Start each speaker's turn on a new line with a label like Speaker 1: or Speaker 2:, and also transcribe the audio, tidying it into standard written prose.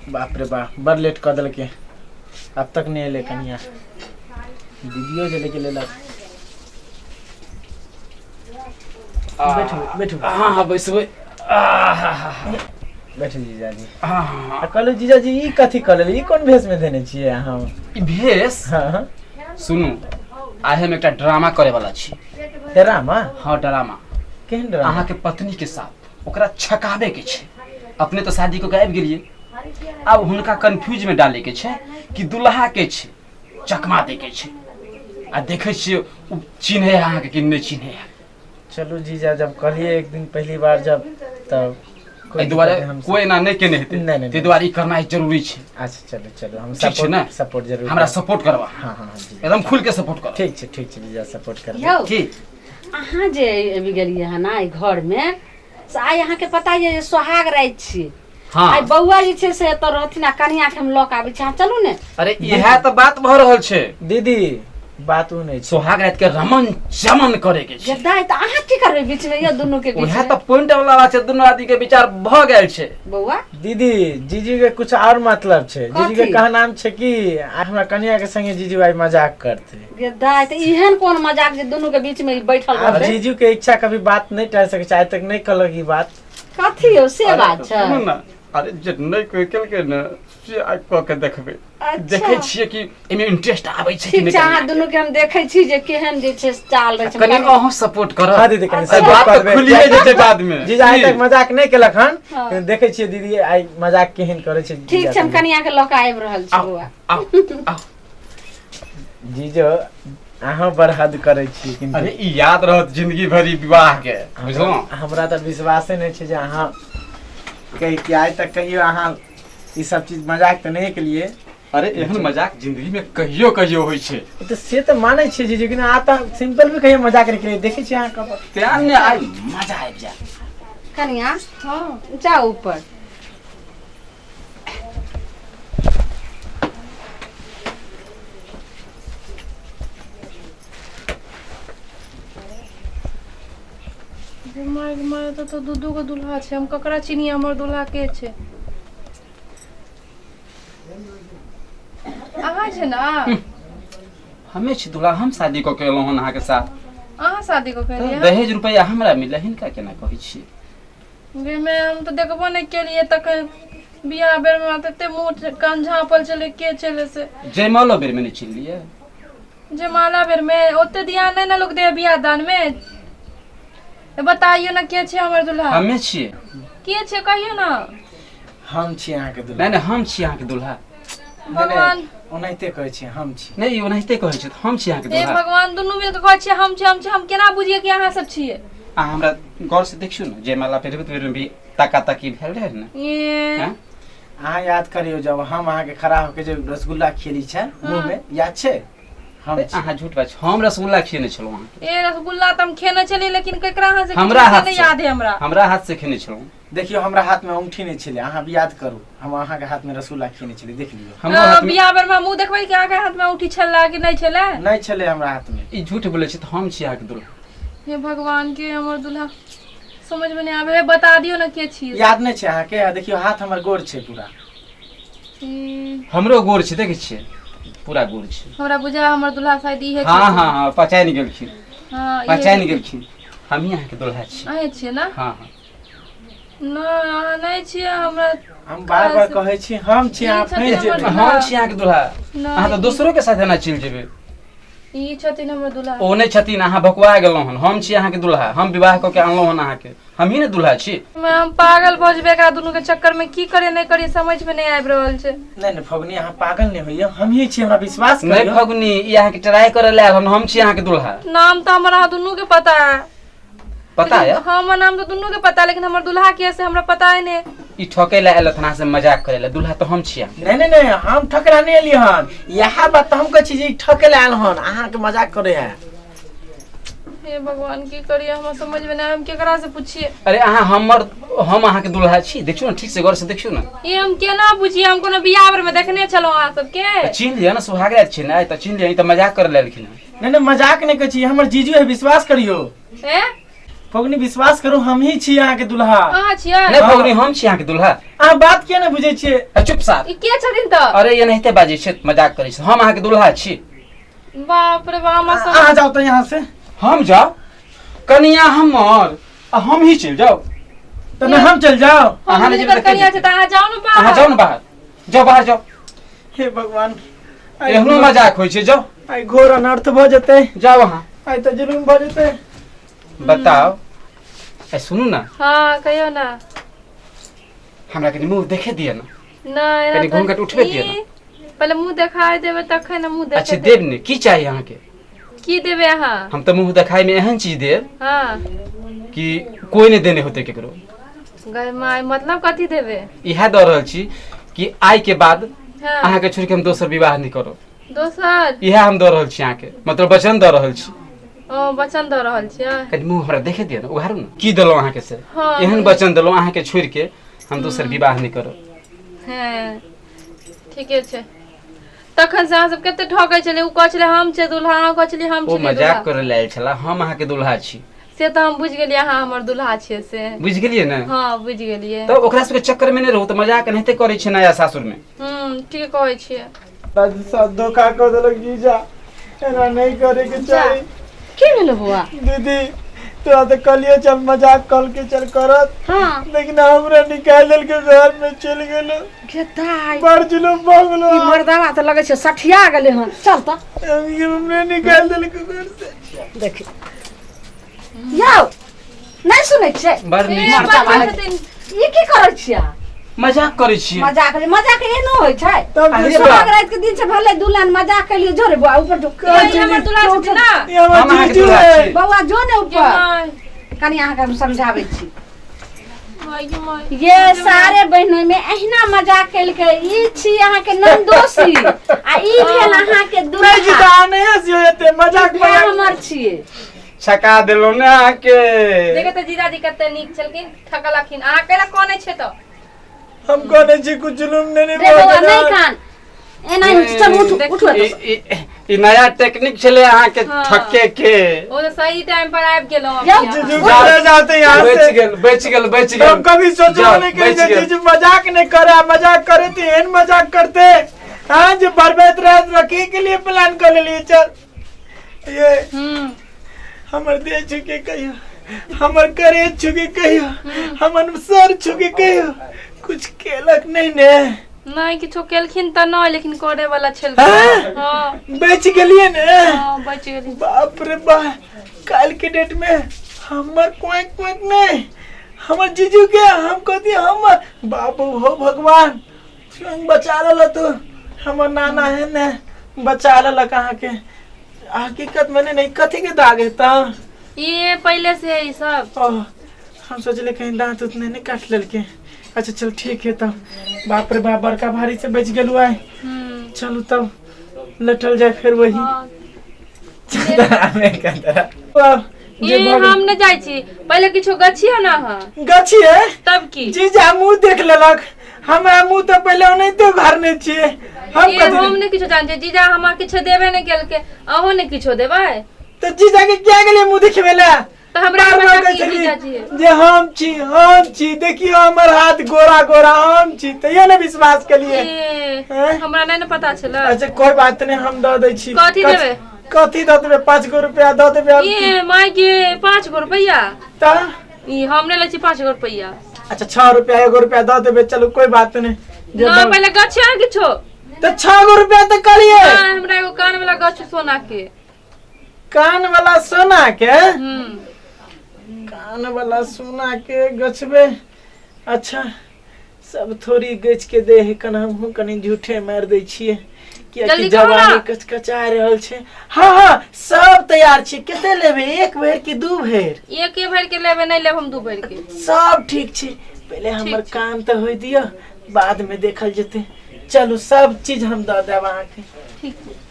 Speaker 1: बाप रे बाप, बड़ लेट कऽ देलकै, अब तक नहि एलै कनिया। दीदियो जे लेके लेलक। बैठू बैठू।
Speaker 2: हाँ हाँ, बैसबै।
Speaker 1: बैठू जीजाजी।
Speaker 2: हाँ हाँ।
Speaker 1: आ कहलहुँ जीजाजी, ई कथी कऽ लेली? ई कोन भेष में देने छियै अहाँ?
Speaker 2: ई भेष?
Speaker 1: हाँ।
Speaker 2: सुनू, आइ हम एकटा ड्रामा करे वाला छी।
Speaker 1: ड्रामा?
Speaker 2: हाँ, ड्रामा।
Speaker 1: केहन ड्रामा?
Speaker 2: अहाँके पत्नी के साथ ओकरा छकाबे के छै। अपने तऽ शादी कऽ के आबि गेलियै, आब हुनका कंफ्यूज में डाले के छै कि दुल्हा के छै, चकमा दे के छै। आ देखै छियै ओ चिन्है है अहाँके कि नहि चिन्है है।
Speaker 1: चलू जीजा, जब कहलियै एक दिन पहली बार जब तब कोई
Speaker 2: एहि दुआरे
Speaker 1: दिक्कत नहि, हम
Speaker 2: कोई एना नहि केने हेतै।
Speaker 1: नहि, नहि,
Speaker 2: ताहि दुआरे ई करनाइ जरूरी छै।
Speaker 1: अच्छा, चलू चलू, हम
Speaker 2: ठीक छै ने?
Speaker 1: सपोर्ट सपोर्ट जरूर
Speaker 2: हमरा
Speaker 1: करब।
Speaker 2: सपोर्ट करबा।
Speaker 1: हाँ हाँ हाँ जी।
Speaker 2: एकदम खुल के सपोर्ट करब।
Speaker 1: ठीक छै, ठीक छै जीजा, सपोर्ट करबै।
Speaker 3: यौ।
Speaker 2: की?
Speaker 3: अहाँ जे आबि गेलियै हन एहि घरमे से आइ अहाँके पता यऽ जे सोहाग राति छी।
Speaker 2: हाँ।
Speaker 3: आइ बौआ जे छै से एतऽ रहथिन आ कनिया के हम लऽ के आबै छी, अहाँ चलू ने।
Speaker 2: अरे, इएह तऽ बात भऽ रहल छै।
Speaker 1: दीदी, बात ओ नहि छै।
Speaker 2: सोहाग राति के रमन चमन करे के छै।
Speaker 3: जे दाइ, तऽ अहाँ की करबै बीचमे यौ, दुनू के बीच
Speaker 2: उएह
Speaker 3: में?
Speaker 2: तऽ पॉइंट वाला बात छै, दुनू आदमी के विचार भऽ गेल छै।
Speaker 3: बौआ।
Speaker 1: दीदी, जीजी के कुछ और मतलब छै। जीजी के
Speaker 3: कथी?
Speaker 1: कहनाम छै कि आ हमरा कनिया के संगे जीजू भाई मजाक करते।
Speaker 3: गे दाइ, तऽ एहन कोन मजाक जे दुनू के बीच में ई बैठल
Speaker 1: आब
Speaker 3: रहतै?
Speaker 1: जीजू के इच्छा कभी बात नहीं टाल सकै छै, आइ तक नहीं कहलक ई बात।
Speaker 3: कथी यौ से
Speaker 2: अरे,
Speaker 3: बात छै?
Speaker 2: सुनू ने, अरे जे नहि कोइ केलकै ने से आइ कऽ के देखबै।
Speaker 3: अच्छा।
Speaker 2: देखै छियै कि एहिमे इंटरेस्ट आबै छै कि
Speaker 3: ठीक
Speaker 2: नहि।
Speaker 3: छै, अहाँ दुनू के हम देखै छी जे केहन जे छै चाल रहै छै।
Speaker 2: कनि अहूँ सपोर्ट करब।
Speaker 1: हाँ दीदी, कनि
Speaker 2: अरे,
Speaker 1: सपोर्ट
Speaker 2: बात तऽ
Speaker 1: करबै।
Speaker 2: खुलिए जेतै बादमे।
Speaker 1: जीजा आइ तक मजाक नहीं केलक हन।
Speaker 3: हाँ।
Speaker 1: लेकिन देखै छियै दीदी, आइ मजाक केहन करै छै।
Speaker 3: ठीक
Speaker 1: जीजा
Speaker 3: छै, हम
Speaker 1: संगे।
Speaker 3: कनिया के लऽ के आबि रहल छी।
Speaker 2: आउ।
Speaker 3: बौआ।
Speaker 2: आउ आउ।
Speaker 1: जीजो, अहाँ बड़ हद करै छी किन्तु।
Speaker 2: अरे, ई याद रहत जिंदगी भरि विवाह के, बुझलहुँ?
Speaker 1: हमरा तऽ विश्वासे नहि छै जे अहाँ कही कि आइ तक कहियो अहाँ ई सब चीज मजाक तऽ नहि केलिए।
Speaker 2: अरे, एहन मजाक जिंदगी में कहियो कहियो होइ छै।
Speaker 1: तऽ से तऽ मानै छियै जीजू, लेकिन अहाँ तऽ सिंपल भी कहियो मजाक नहि केलिए, देखै छियै अहाँ कब
Speaker 2: तें ने आइ मजा आबि जायत।
Speaker 3: कनिया।
Speaker 4: हाँ।
Speaker 3: जाउ ऊपर।
Speaker 4: गे माय गे माय, एतऽ तऽ दू दू गो दूल्हा छै, हम ककरा चिन्हियै, हमर दूल्हा के छै? अहाँ छै ने?
Speaker 2: हमे छी दूल्हा, हम शादी कऽ के एलहुँ हन अहाँके साथ।
Speaker 4: अहाँ शादी कऽ के एलियै?
Speaker 2: दहेज रुपैआ हमरा मिलले, हिनका केना कहै छियै?
Speaker 4: गे माय, हम तऽ देखबो नहि केलियै तखन बियाह बेरमे, तते मुँह कान झाँपल छलै, के छलै से।
Speaker 2: जयमालो बेरमे नहि चिन्हलियै?
Speaker 4: जयमाला बेरमे ओते ध्यान नहि ने लोक दे बियाह दानमे। ए, बताइयो ने, के छै हमर दूल्हा?
Speaker 2: हमे छियै।
Speaker 4: के छै, कहियो ने।
Speaker 1: हम छी अहाँके दूल्हा।
Speaker 2: नहि नहि, हम छी अहाँके दूल्हा।
Speaker 1: नहि,
Speaker 4: भगवान।
Speaker 1: नहि, ओनाहिते कहै छी, हम छी।
Speaker 2: नहि, ई ओनाहिते कहै छै, हम छी अहाँके
Speaker 4: हे
Speaker 2: दूल्हा।
Speaker 4: भगवान, दुनू मिल के कहै छियै हम छी, हम छी, हम केना बुझियै कि अहाँ सब छियै?
Speaker 2: अहाँ हमरा गौर से देखियौ ने, जयमाला पहिरबैत बेरमे भी ताका ताकी भेल रहै ने।
Speaker 4: ए,
Speaker 2: हैं?
Speaker 1: अहाँ याद करियौ, जब हम अहाँके खड़ा होके जे रसगुल्ला खियली छै मुँह में, याद छै? हम छी।
Speaker 2: अहाँ झूठ बात, हम रसगुल्ला खियने छलहुँ अहाँके।
Speaker 4: ए, रसगुल्ला तऽ हम खेने छलियै, लेकिन केकरा अहाँ से
Speaker 2: हमरा हाथ
Speaker 4: नहि
Speaker 2: से।
Speaker 4: याद है हमरा।
Speaker 2: हमरा हाथ से खेने छलहुँ।
Speaker 1: देखियौ, हमरा हाथ में अंगूठी नहि छलै, अहाँ भी याद करू, हम अहाँके हाथ में रसगुल्ला खियने छलियै, देख लियौ।
Speaker 2: हमरो हाथ में।
Speaker 4: बियाह बेरमे हम मुँह देखबै कि अहाँके हाथमे औंठी छलै कि नहि छलै?
Speaker 1: नहि छलै हमरा हाथ में।
Speaker 2: ई झूठ बोलै छै, तऽ हम छी अहाँके दूल्हा।
Speaker 4: हे भगवान, के हमर दूल्हा समझमे नहि आबै है, बता दियौ ने के छियै।
Speaker 1: याद नहि छै अहाँके? आ देखियौ, हाथ हमर गोर छै पूरा।
Speaker 4: ई,
Speaker 2: हमरो गोर छै, देखै छियै, पूरा गोर छै।
Speaker 4: हमरा बुझाय हमर दूल्हा शायद इहे
Speaker 2: हाँ
Speaker 4: छथिन।
Speaker 2: हाँ हाँ, पहचानि गेलखिन।
Speaker 4: हाँ, इहे
Speaker 2: पहचानि गेलखिन, हमही अहाँके दूल्हा छी।
Speaker 4: अहें छियै ने?
Speaker 2: हाँ हाँ।
Speaker 4: नहि, अहाँ नहि छियै हमरा।
Speaker 1: हम बार बार कहै छी हम छी, अहाँ
Speaker 4: ई छथिन
Speaker 1: फँसि
Speaker 4: हमर
Speaker 1: जेबै।
Speaker 2: हम छी अहाँके दूल्हा।
Speaker 4: नहि,
Speaker 2: अहाँ तऽ दोसरो के साथ एना चलि जेबै।
Speaker 4: ई छथिन हमर दूल्हा।
Speaker 2: ओ नहि छथिन, अहाँ भकुआ गेलहुँ हन। हम छी अहाँके दूल्हा, हम विवाह कऽ के अनलहुँ हन अहाँके, हमही ने दूल्हा छी।
Speaker 4: मैं हम पागल भऽ जेबै एकरा दुनू के चक्कर में, की करिए नहि करिए समझ में नहीं आबि रहल छै।
Speaker 1: नहि नहि फगुनी, अहाँ पागल नहि होइए, हमही छी, हमरा विश्वास
Speaker 2: नहि
Speaker 1: करियौ।
Speaker 2: फगुनी, ई अहाँके ट्राई करे लए आयल हन, हम छी अहाँके दूल्हा।
Speaker 4: नाम तऽ हमर अहाँ दुनू के पता है।
Speaker 2: पता है?
Speaker 4: हाँ, हमर नाम तऽ दुनू के पता है, लेकिन हमर दूल्हा के है से हमरा पता है नहीं।
Speaker 2: ई ठकै लए आयल हन, अहाँ से मजाक करे लए, दूल्हा तऽ हम छी अहाँके।
Speaker 1: नहि नहि नहि, हम ठकरा नहि एलियै हन, इएह बात तऽ हम कहै छी जे ई ठकै लए आयल हन, अहाँके मजाक करे है।
Speaker 4: हे भगवान, की करिए हमरा समझ में नहीं आबे, हम केकरा से पूछिए?
Speaker 2: अरे, अहाँ हमर, हम अहाँके दूल्हा छी, देखियौ ने, ठीक से गौर से देखियौ ने।
Speaker 4: ये हम केना पूछिए, हम कोनो बियाह बेर में देखने छलहुँ अहाँ सबके।
Speaker 2: तऽ चिन्ह लिअ ने, सुहाग राति छै ने, तऽ चिन्ह लिअ, ई तऽ मजाक करे लए एलखिन हन।
Speaker 1: नहि नहि, मजाक नहि कहै छी, हमर जीजू है, विश्वास करियौ।
Speaker 4: ए?
Speaker 1: फगनी विश्वास करू हम ही छी अहाँके दुल्हा।
Speaker 4: अहाँ छियै?
Speaker 2: नहि भगनी, हम छी अहाँके दुल्हा।
Speaker 1: अहाँ बात किया नहि बुझै छियै?
Speaker 2: ए, चुप सार।
Speaker 4: ई के छथिन तऽ?
Speaker 2: अरे एनाहिते बाजै छै, मजाक करै छै। हम अहाँके दुल्हा छी।
Speaker 4: बाप रे बाप, हमरा सब
Speaker 1: अहाँ जाउ तऽ यहाँ से।
Speaker 2: हम जाउ? कनिया हमर आ हम ही चलि जाउ?
Speaker 1: तऽ नहि हम चलि जाउ?
Speaker 2: अहाँ
Speaker 4: हम
Speaker 2: नहि जेबै
Speaker 4: हिनकर
Speaker 2: तऽ के
Speaker 4: कनिया छै
Speaker 2: जेतै?
Speaker 4: तऽ अहाँ जाउ ने बाहर।
Speaker 2: अहाँ जाउ ने बाहर, जाउ बाहर जाउ।
Speaker 1: हे भगवान, आइ
Speaker 2: एहनो मजाक होइ छै? जाउ।
Speaker 1: आइ घोर अनर्थ भऽ जेतै।
Speaker 2: जाउ अहाँ।
Speaker 1: आइ तऽ जुलुम भऽ जेतै।
Speaker 2: बताउ, ए सुनू ने।
Speaker 4: हँ, कहियौ ने।
Speaker 2: हमरा कनि मुँह देखे दिअ ने।
Speaker 4: नहि,
Speaker 2: कनि
Speaker 4: एना तऽ
Speaker 2: घूंघट उठबे दिअ ने।
Speaker 4: ई, पहिले मुँह देखाय देबै तखन ने मुँह
Speaker 2: अच्छा
Speaker 4: देखे।
Speaker 2: देब ने, की चाही अहाँके?
Speaker 4: की देबै अहाँ?
Speaker 2: हम तऽ मुँह देखाय में एहन चीज देब कि कोई नहि देने होते केकरो।
Speaker 4: गय माय, मतलब कथी देबै?
Speaker 2: इएह दऽ रहल छी कि आइ के बाद अहाँके छोड़ि के हम दोसर विवाह नहि करब।
Speaker 4: दोसर?
Speaker 2: इएह हम दऽ रहल छी अहाँके, मतलब वचन दऽ रहल छी।
Speaker 4: ओ, वचन दऽ रहल छियै?
Speaker 2: कनि मुँह हमरा देखे दिअ ने, उघारू ने। की देलहुँ अहाँके से? एहन वचन देलहुँ, अहाँके छोड़ि के हम दोसर विवाह नहि करब।
Speaker 4: हँ, ठीके छै। तखन से अहाँ सब कते ठकै छलियै। ओ कहै छलै हम छियै दुल्हा, अहाँ कहै छलियै हम
Speaker 2: ओ
Speaker 4: छियै
Speaker 2: मजाक
Speaker 4: दुल्हा।
Speaker 2: करे लए आयल छला। हम अहाँके दुल्हा छी।
Speaker 4: से तऽ हम बुझि गेलियै, अहाँ हमर दुल्हा छियै से।
Speaker 2: बुझि गेलियै ने?
Speaker 4: हँ, बुझि गेलियै।
Speaker 2: तऽ ओकरा सबके चक्कर में नहि रहू, तऽ मजाक एनाहिते करै छै नया सासुर में।
Speaker 4: ठीके कहै छियै।
Speaker 1: सब धोखा कऽ देलक जीजा, एना नहि करे के चाही।
Speaker 3: की भेलो बौआ?
Speaker 1: दीदी, तोरा तऽ कहलियो चल मजाक कल के चल करत। लेकिन हमरा निकालि देलकै, घर में चलि गेलो।
Speaker 3: गे दाइ।
Speaker 1: बड़ जुलुम भऽ गेलो।
Speaker 3: ई मर्दावा तऽ लगै छै सठिया गेलै हन। चल तऽ।
Speaker 1: हमरे निकालि देलकै घर से।
Speaker 3: देखी यौ, नहि सुनै छियै?
Speaker 2: बड़
Speaker 4: ए,
Speaker 2: नीक।
Speaker 4: बड़ नीक छथिन।
Speaker 3: ई की करै छियै?
Speaker 2: मजाक करै छियै।
Speaker 3: मजाक मजाक एहनो होइ छै?
Speaker 1: तब
Speaker 2: अरे
Speaker 1: जे
Speaker 3: सोहाग राति के दिन छै, भले दुल्हन मजाक केलियै। जोरे बौआ, ऊपर जो।
Speaker 4: ए, हमर दुल्हा छथिन ने।
Speaker 1: ई हमर
Speaker 2: हम अहाँके
Speaker 1: जीजू
Speaker 2: दुल्हा
Speaker 1: है।
Speaker 2: छी।
Speaker 3: बौआ, जो ने
Speaker 4: गे
Speaker 3: ऊपर।
Speaker 4: माय।
Speaker 3: कनि अहाँके हम समझाबै छी।
Speaker 4: माय गे माय।
Speaker 3: ये सारे बहिनों में अहिना मजाक केलकै। ई छी अहाँके नंदोसी आ ई भेल अहाँके
Speaker 1: नहीं
Speaker 3: दुल्हा।
Speaker 1: जीजा, अहाँ नहीं हंसियो एते मजाक।
Speaker 3: भाय
Speaker 1: मजाक
Speaker 3: हमर छियै।
Speaker 2: छका देलहुँ ने अहाँके।
Speaker 4: देखे तऽ जीजाजी कते नीक छलखिन, ठकलखिन। अहाँ कैला कनै छै तऽ?
Speaker 1: हम कहने छी कुछ जुलुम नहीं
Speaker 3: रे बौआ, नहीं कान, एना ही होइ छै। चल उठ, उठ।
Speaker 2: ई ई- ई नया टेक्निक छलै अहाँके ठके के।
Speaker 4: ओ तऽ सही टाइम पर आबि गेलहुँ।
Speaker 3: जाउ।
Speaker 4: अपने।
Speaker 1: जीजू चले जाते यहाँ
Speaker 2: बचि
Speaker 1: से।
Speaker 2: गेल, बचि गेल, बचि गेल।
Speaker 1: हम कभी सोचबो
Speaker 2: जाउ,
Speaker 1: नहीं कि
Speaker 2: बचि
Speaker 1: जे
Speaker 2: गेल।
Speaker 1: जीजू मजाक नहीं करे। मजाक करे तो एहन मजाक करते। हाँ, जो बर्बाद रात रखे के लिए प्लान कर लिए। चल ये हमर देह छुके कहियो, हमर करेज छुके कहियो, हमर सर छुके कहियो, कुछ केलक नहीं ने?
Speaker 4: नहि, किछो केलखिन तऽ नहि, लेकिन करे वाला छलखिन।
Speaker 1: हाँ?
Speaker 4: हँ।
Speaker 1: बच गेलिए ने?
Speaker 4: हँ, बचि गेली।
Speaker 1: बाप रे बा, काल के डेट में हमर क्वेक क्वेक नहीं, हमर जीजू के हम कहती हमर बाबू हो। भगवान स्वयं बचा लेलक तू। हमर नाना है ने बचा लेलक अहाँके। हकीकत में नहीं कथी के दाग है तऽ?
Speaker 4: ये पहिले से है ई सब।
Speaker 1: ओह, हम सोचले कहीं दांत उत नहीं काट लेलके। अच्छा चल, ठीक है तब। बाप रे बाप, बड़का भारी से बच गेलू आइ। चलू तब लटल जाए फिर वही। जे
Speaker 4: ई
Speaker 1: भऽ गेल।
Speaker 4: हम नहि जाइ छी, पहिले किछो गछियौ ने अहाँ।
Speaker 1: गछिए?
Speaker 4: तब की?
Speaker 1: जीजा मुँह देख लेलक हमरा। मुँह तऽ पहिले ओनाहिते घरने छियै हम।
Speaker 4: ई
Speaker 1: कथी?
Speaker 4: हम नहि किछो जानै छी। जीजा हमरा किछो देबे नहि केलकै, अहूँ नहि किछो देबै।
Speaker 1: तऽ जीजा के क्या गेलियै मुँह देखेबै लए?
Speaker 4: तऽ हमरा
Speaker 1: बार बार
Speaker 4: पता
Speaker 1: कहै
Speaker 4: की
Speaker 1: छलियै
Speaker 4: जीजा जी
Speaker 1: जे हम छी, हम छी, देखियौ हमर हाथ गोरा गोरा, हम छी, तैयो नहि विश्वास केलियै।
Speaker 4: ए,
Speaker 1: हैं?
Speaker 4: हमरा नहि ने पता छलै।
Speaker 1: अच्छा, कोई बात नहीं, हम दऽ दै छी।
Speaker 4: कथी देबै?
Speaker 1: कथी दऽ देबै? 5 गो रुपया दऽ देबै आब की?
Speaker 4: ये माय के, 5 गो रुपैआ?
Speaker 1: तऽ
Speaker 4: ई हम नहि लै छी 5 गो रुपैआ।
Speaker 1: अच्छा, 6 रुपया, 1 गो रुपया दऽ देबै। चलू, कोई बात नहीं जे
Speaker 4: नहि, पहिले गछिया किछो।
Speaker 1: तऽ 6 गो रुपया तऽ कहलियै।
Speaker 4: नहि, हमरा एगो कान वाला गछ सोना के।
Speaker 1: कान वाला सोना के? कान वाला सोना के गछबे? अच्छा, सब थोड़ी गछ के दे है कन, हमहूँ कनि झूठे मारि दै छियै, कियाकि
Speaker 4: जल्दी कहू ना।
Speaker 1: जवानी कचकचा रहल छै। हाँ हाँ, सब तैयार छै। कते लेबै, एक भरि कि दू भरि?
Speaker 4: एके भरि के लेबै, नहि लेब हम दू भरि के।
Speaker 1: सब ठीक छै, पहिले हमर काम तऽ होइ दियौ, बाद में देखल जेतै। चलू, सब चीज हम दऽ देब अहाँके।
Speaker 4: ठीक छै।